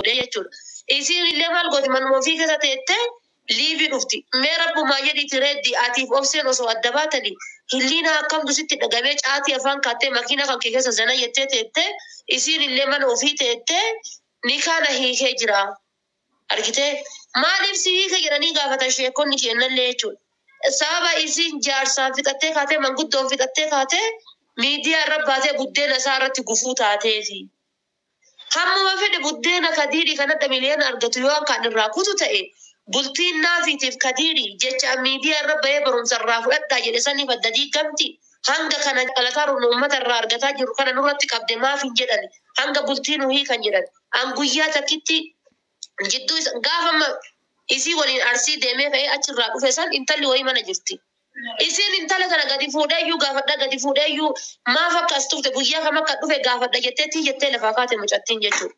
fuudhee jechuudha. Isiin illee maal gooti manuma ofii keessa teettee liivii dhufti. Mee rabbumaa jedhiiti reeddi atiif obseen osoo adda baatanii hilliina akkamtu sitti dhagamee caatii afaan kaattee makiina kan kee keessa zana jettee teettee isiin illee mana ofii teettee ni kana hiikee jira. Argitee maaliif si hiike jedhanii gaafatan sheekonni kennallee jechuudha. Sababa isiin jaarsaan fixattee kaatee manguddoon fixattee kaatee miidiyaa irra baatee buddeena isaa irratti gufuu taateefi. Hammuma fedhe buddeena kadiirii kanadha miliyoona argatu yoo kan irraa kutu ta'e bultiin naafiitiif kadiirii jecha miidiyaa irra bahee barumsa irraa fudhadhaa jedhe saniif adda diigamti. Hanga kana dhalataa nu uummata irraa argataa jiru kana nurratti qabde maaf hin jedhan hanga bultii nu hiikan jedhan. An guyyaa takkitti jidduu isa gaafa isii waliin arsii deemee ka'ee achirraa dhufe san intalli wayii mana jirti. Isiin intala kana gadi fuudheeyyuu gaafadha gadi fuudheeyyuu maaf akka as tufte guyyaa kam akka dhufe gaafadha jetteetii jettee lafaa kaate mucattiin jechuudha.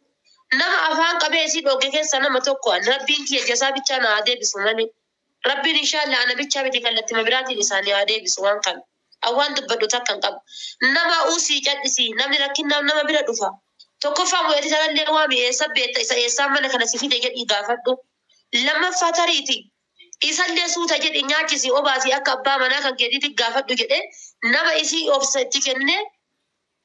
Nama afaan qabee isii dhooge keessa nama tokko an rabbiin kiyya jasaa bichaa na haa deebisu malee. Rabbiin inshaallah ana bichaa miti kallattima biraatiin isaanii haa deebisu waan kana. Awwaan dubbadhu takka hin qabu. Nama uusii cal'isii namni rakkinnaaf nama bira dhufa. Tokkoffaa mu'eetii sanallee waami eessa beekta isa eessaan mana kana si fide jedhii gaafadhu. Lammaffaa tariiti isallee suuta jedhi nyaachisi obaasii akka abbaa manaa kan keetiitti gaafadhu jedhee nama isii obsa itti kennee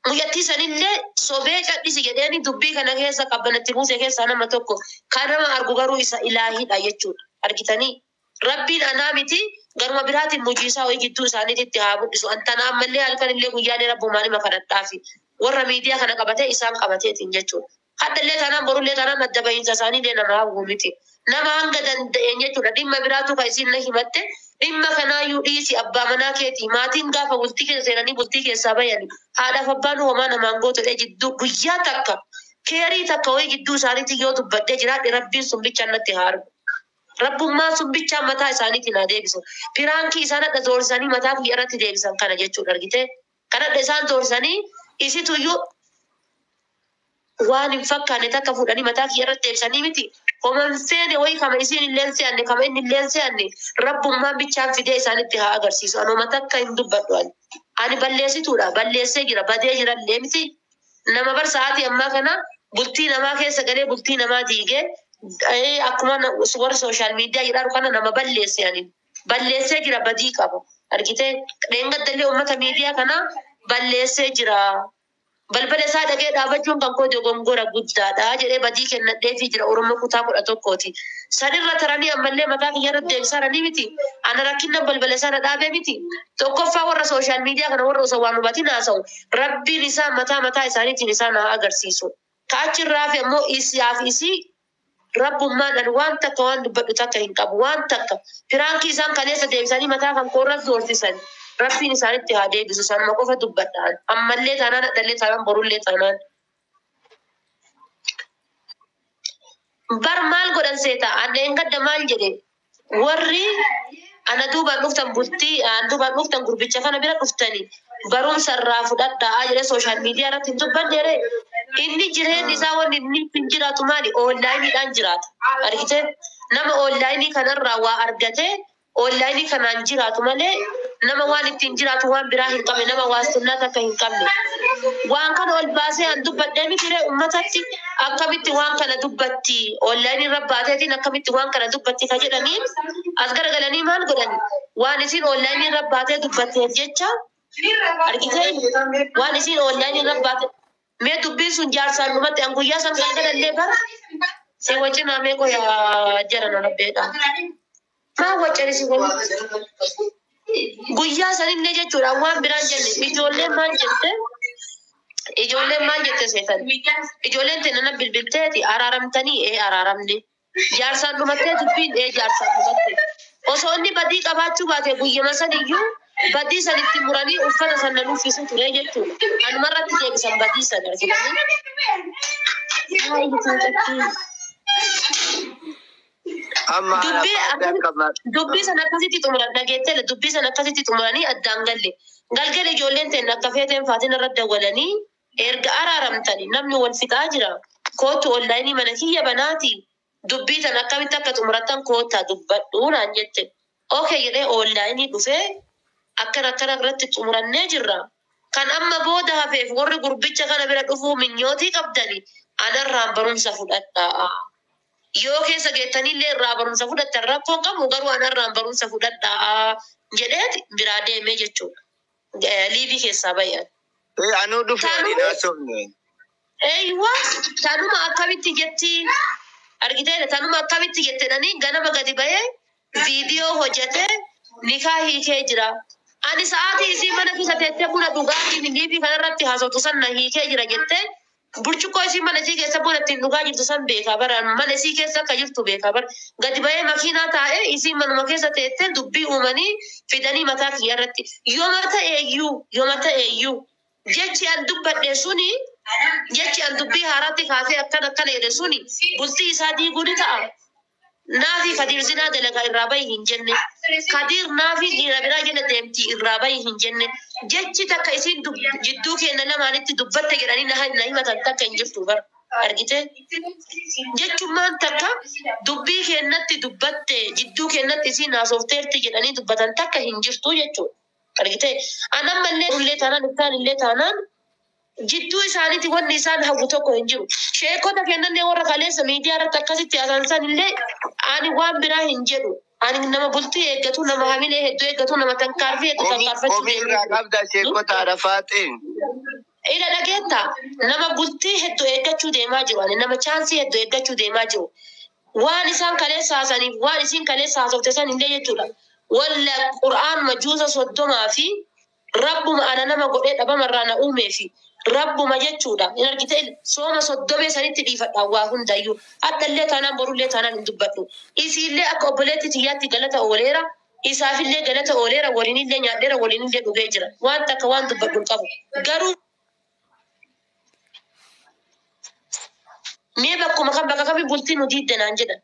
mucattii sanillee sobee cal'isi jedheeni dubbii kana keessa qabbanatti buuse keessaa nama tokko kan nama argu garuu isa ilaahidha jechuudha. Argitanii rabbiin anaa miti garuma biraatiin mujiisaa wayii gidduu isaaniitti haa mul'isu. Antana ammallee halkanillee guyyaalee rabbumaan hima kadhadhaafi warra miidiyaa kana qabatee isaan qabateetiin jechuudha. Haddallee taanaan borullee taanaan adda bahiinsa isaaniillee nama hawwu miti. Nama hanga danda'een jechuudha. Dhimma biraatu kan isiin na himatte dhimma kanaayyuu dhiisi abbaa manaa keetii maatiin gaafa bultii keessa seenanii bultii keessaa bayani haadhaaf abbaan homaa namaan gootodhe jidduu guyyaa takka keerii takka wayii gidduu isaaniitti yoo dubbadhee jiraadhe rabbiin sun bichaan natti haa argu. Rabbummaan sun bichaan mataa isaaniitiin haa deebisu. Piraankii isaan hadha zoorsanii mataa kiyya irratti deebisan kana jechuudha argitee. Kanadha isaan zoorsanii isituyyuu waan hin fakkaanne takka fuudhanii mataa kiyya irratti deebisanii miti. Homan seene wayii kama isiin illeen se'anne kama inni illeen se'anne rabbummaan bichaan fidee isaanitti haa agarsiisu. Anuma takka hin dubbadhu ani. Ani balleessituudha. Balleessee jira. Badee jira illee miti. Nama bar sa'aatii ammaa kana bultii namaa keessa galee bultii namaa diigee akkuma warra social media jedharu kana nama balleesse ani. Balleessee jira badii qaba. Argitee dheengaddallee uummata miidiyaa kana balleessee jira. Balbala isaa dhaqee dhaabachuun kan koo dogongora guddaadha jedhee badii kennadheefii jira Oromoo kutaa 11ti. Sanirra taranii ammallee mataa kiyya irratti deebisaranii miti. Ana rakkinna balbala isaa na dhaabee miti. Tokkoffaa warra social media kana warra osoo waan hubatin haasa'u rabbiin isaa mataa mataa isaaniitiin isaan haa agarsiisu. Ka achirraa fi ammoo isaaf isii rabbummaan ani waan takka waan dubbadhu takka hin qabu waan takka piraankii isaan kaleessa deebisanii mataa kan koorras doorsisan rabbiin isaanitti haa deebisu sanuma qofa dubbadha ammallee taanaan hadhallee taanaan borullee taanaan. Bar maal godhan seeta anneen gadda maal jedhe warri ana duubaan dhuftan bultii an duubaan dhuftan gurbicha kana bira dhuftani barumsa irraa fudhadhaa jedhe social media irratti hin dubbanne ree. Inni jireenyi isaa wanni inni ittiin jiraatu maali? Onlaayiniidhaan jiraata. Argitee nama onlaayinii kanarraa waa argatee onlaayinii kanaan jiraatu malee nama waan ittiin jiraatu waan biraa hin qabne nama waastunnaa takka hin qabne. Waan kana ol baasee an dubbadhee miti ree uummatatti akkamitti waan kana dubbatti onlaayinii irra baateetiin akkamitti waan kana dubbatti ka jedhaniin as garagalanii maal godhan waan isin onlaayinii irra baatee dubbatteef jecha argitee waan isin onlaayinii irra baate mee dubbiin sun jaarsaan dhumatti an guyyaa san galgalallee bara si wajjin mee qoyaa jara na rabbeedha. Maa waccan si waliin guyyaa sanillee jechuudha waan biraan jenne ijoolleen maal jette ijoolleen maal jette seetan ijoolleen teenna bilbilteeti araaramtanii ee araaramne jaarsaan dhumattee dubbiin ee jaarsaan dhumatte osoo inni badii qabaachuu baate guyyama saniyyuu badii sanitti muranii uffata sana uffisuu ture jechuudha anumarratti deebisan badii sana argitanii. Amma Dubbii akka dubbii sana akkasitti xumuran dhageettee dubbii sana akkasitti xumuranii addaan galle. Galgala ijoolleen ta'e akka feeteen faatiin irra dawwalanii erga araaramtanii namni wal fixaa jira. Kootu onlaayinii mana kiyya banaati. Dubbii sana akkamitti akka xumurattan koottaa dubbadhu naan jette. Okay jedhee onlaayinii dhufee akkana akkana irratti xumurannee jirra. Kan amma booda hafeef warri gurbicha kana bira dhufuu minyootii qabdani. Anarraan barumsa fudhadhaa. Yoo keessa geettanillee irraa barumsa fudhattan rakkoon qabu, garuu anarraan barumsa fudhadhaa jedheeti biraa deemee jechuudha. Liivii keessaa bayyan. Anuu dhufe waliin haasofne. Eeywa, tanuma akkamitti jetti argitee, tanuma akkamitti jettedhanii ganama gadi bahee viidiyoo hojjetee nikaa hiikee jira. Ani sa'aatii isii mana keessa teessee buna dhugaatii liivii kanarratti haasoftu san na hiikee jira jettee, burcuqqoo isii mana isii keessa buna ittiin dhugaa jirtu san beekaa bara, mana isii keessa akka jirtu beekaa bara. Gadi bahee makiinaa taa'ee, isii manuma keessa teessee dubbii uumanii fidanii mataa kiyya irratti. Yooma ta'eeyyuu, yooma ta'eeyyuu, jechi an dubbadhe suni, jechi an dubbii haaraatti kaasee akkana akkana jedhe suni bultii isaa diiguu ni ta'a. Naafi Kadiir zinaa dalagaa irraa bahi hin jenne. Kadiir naafi dhiira biraa jala deemti irraa bahi hin jenne. Jechi takka isiin jidduu keenya lamaanitti dubbatte jedhanii na himatan takka hin jirtu bara. Argite? Jechummaan takka dubbii keenyatti dubbatte, jidduu keenyatti isiin haasofteerti jedhanii dubbatan takka hin jirtu jechuudha. Argite? Anammallee illee taanaan, iftaan illee taanaan, jidduu isaaniiti wanni isaan hawwu tokko hin jiru. Sheekota kennannee warra kaleessa miidiyaa irratti akkasitti haasan san illee ani waan biraa hin jedhu. Ani nama bultii eeggatu, nama hamilee hedduu eeggatu, nama tankaarfii hedduu tankaarfachuu Komii irraa qabda sheekota Arafaatiin. Ila dhageetta, nama bultii hedduu eeggachuu deemaa jiru. Ani nama chaansii hedduu eeggachuu deemaa jiru. Waan isaan kaleessa haasaniif, waan isiin kaleessa haasofte san illee jechuudha. Walla Qur'aan majuusa 30 fi rabbuma ana nama godhee dhabamarraa na uumee fi rabbuma jechuudha. Hin argite, sooma 30 sanitti dhiifadha waa hundayyuu. Hadda illee taanaan, borullee taanaan hin dubbadhu. Isiillee akka obboleetti tiyyaatti galata ooleera. Isaafillee galata ooleera. Waliinillee nyaadheera. Waliinillee dhugee jira. Waan takka waan dubbadhu hin qabu. Garuu mee bakkuma kan bakka kamii bultii nu diidde naan jedhan.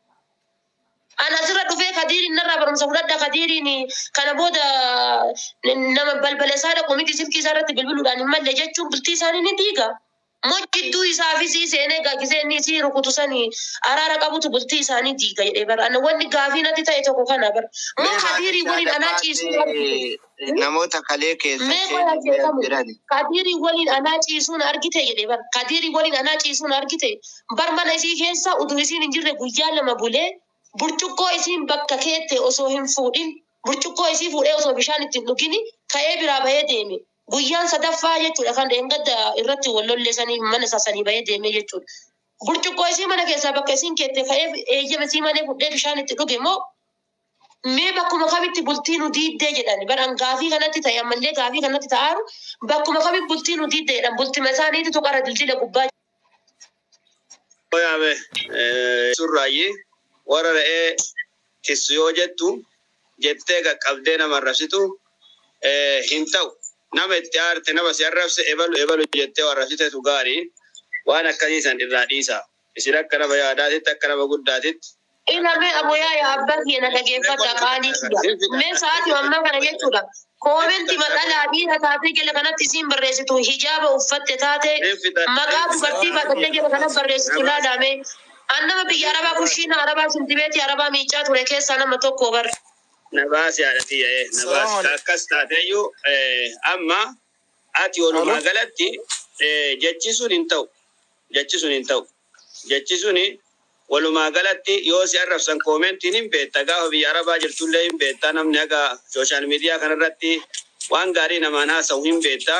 Ana asirra dhufee Kadiiriin narraa barumsa fudhadha, Kadiiriin kana booda nama balbala isaa dhaqu miti, silkii isaa irratti bilbiluudhaan hin malle jechuun bultii isaanii ni diiga. Moo jidduu isaa fi sii seenee gaagisee inni isii rukutu sanii araara qabutu bultii isaanii diiga jedhee bara. Ana wanni gaafii natti ta'e tokko kana bara. Moo Kadiirii waliin anaa ciisuu argite? Namoota kalee keessa Mee qoyaa sheekamu jiran. Kadiirii waliin anaa ciisuun argite jedhee bara. Kadiirii waliin anaa ciisuun argite. Bar mana isii keessa utuu isiin hin jirre guyyaa 2 bulee, burcuqqoo isiin bakka keette osoo hin fuudhin, burcuqqoo isii fuudhee osoo bishaan ittiin dhugini ka'ee biraa bahee deeme. Guyyaan sadaffaa jechuudha kan dheengadda irratti wal lolleessanii mana isaa sanii bahee deeme jechuudha. Burcuqqoo isii mana keessaa bakka isiin keette ka'ee eeyyama isii malee fudhee bishaan itti dhuge moo, mee bakkuma kamitti bultii nu diiddee jedhani baran gaafii kanatti ta'e, ammallee gaafii kanatti ta'aaru, bakkuma kamitti bultii nu diiddee jedhan, bultima isaaniitu qara dildila gubbaa. Yaame surraayyii warra re'ee tissu yoo jettu jettee qaqqabdee nama arrabsitu hin ta'u. Nama itti aarte, nama si arrabse ebalu ebalu jettee arrabsitetu gaarii, waan akkasii san irraa dhiisa. Isin akka nama yaadaatitti, akka nama guddaatitti. Ilame aboyaa yaa abbaa kiyya, na dhageeffadha qaalii kiyya. Mee sa'aatii ammaa kana jechuudha. Koomenti madhalaa dhiira taatee jala kanatti isiin barreessitu, hijaaba uffatte taate, maqaa dubartii baadhattee jala kanatti barreessitu ilaalame. An nama biyya Arabaa kushiina Arabaa sintibeetii Arabaa miicaa ture keessaa nama tokko bar. Na baasi haadha tiyya, na baasi. Akkas taateyyuu amma ati walumaa galatti jechi sun hin ta'u. Jechi sun hin ta'u. Jechi suni walumaa galatti yoo si arrabsan koomentiin hin beekta, gaafa biyya Arabaa jirtullee hin beekta, namni haga social media kanarratti waan gaarii namaan haasa'u hin beekta.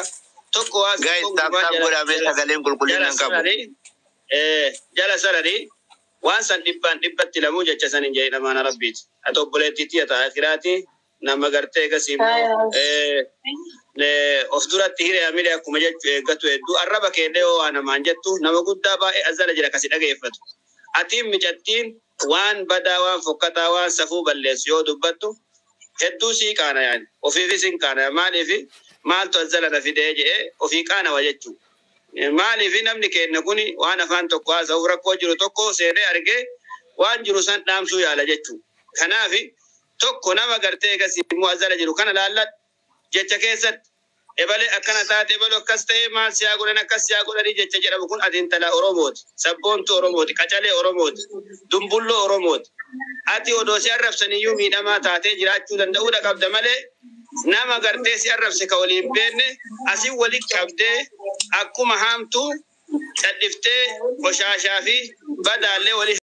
Tokko waan Guys, tap tap godhamee sagaleen qulqullina hin qabu. Jala sarari waan san dhibbaan dhibbatti lamuu jecha san hin jedhin, amaana rabbiiti. Ati obboleettii tiyya ta'a akiraati nama gartee gasii immoo of duratti hiree hamilee akkuma jechu eeggatu hedduu arraba keellee yoo waa namaan jettu nama guddaa baay'ee azala jira kasi dhageeffatu. Atiin micattiin waan badaa, waan fokkataa, waan safuu balleessu yoo dubbattu hedduu sii qaana yaani ofiifis hin qaana, maaliifi maaltu azala na fidee jedhee ofii qaanawa jechuu. Maaliif namni keenya kun waan afaan tokko haasa'uuf rakkoo jiru tokko seenee argee waan jiru san dhaamsuu yaala jechuudha. Kanaaf tokko nama gartee egas immoo azala jiru kana laalladhu jecha keessatti ebalee akkana taate, ebaluu akkas ta'e, maal siyaa godhan, akkas siyaa godhanii jecha jedhamu kun, ati intala Oromooti, sabboontuu Oromooti, qacalee Oromooti, dumbulloo Oromooti. Ati odoo si arrabsaniyyuu miidhamaa taatee jiraachuu danda'uudha qabda malee, nama gartee si arrabse ka waliin beenne asii walit qabdee akkuma haamtuu Cadhiftee qoshaashaa fi badaallee walii.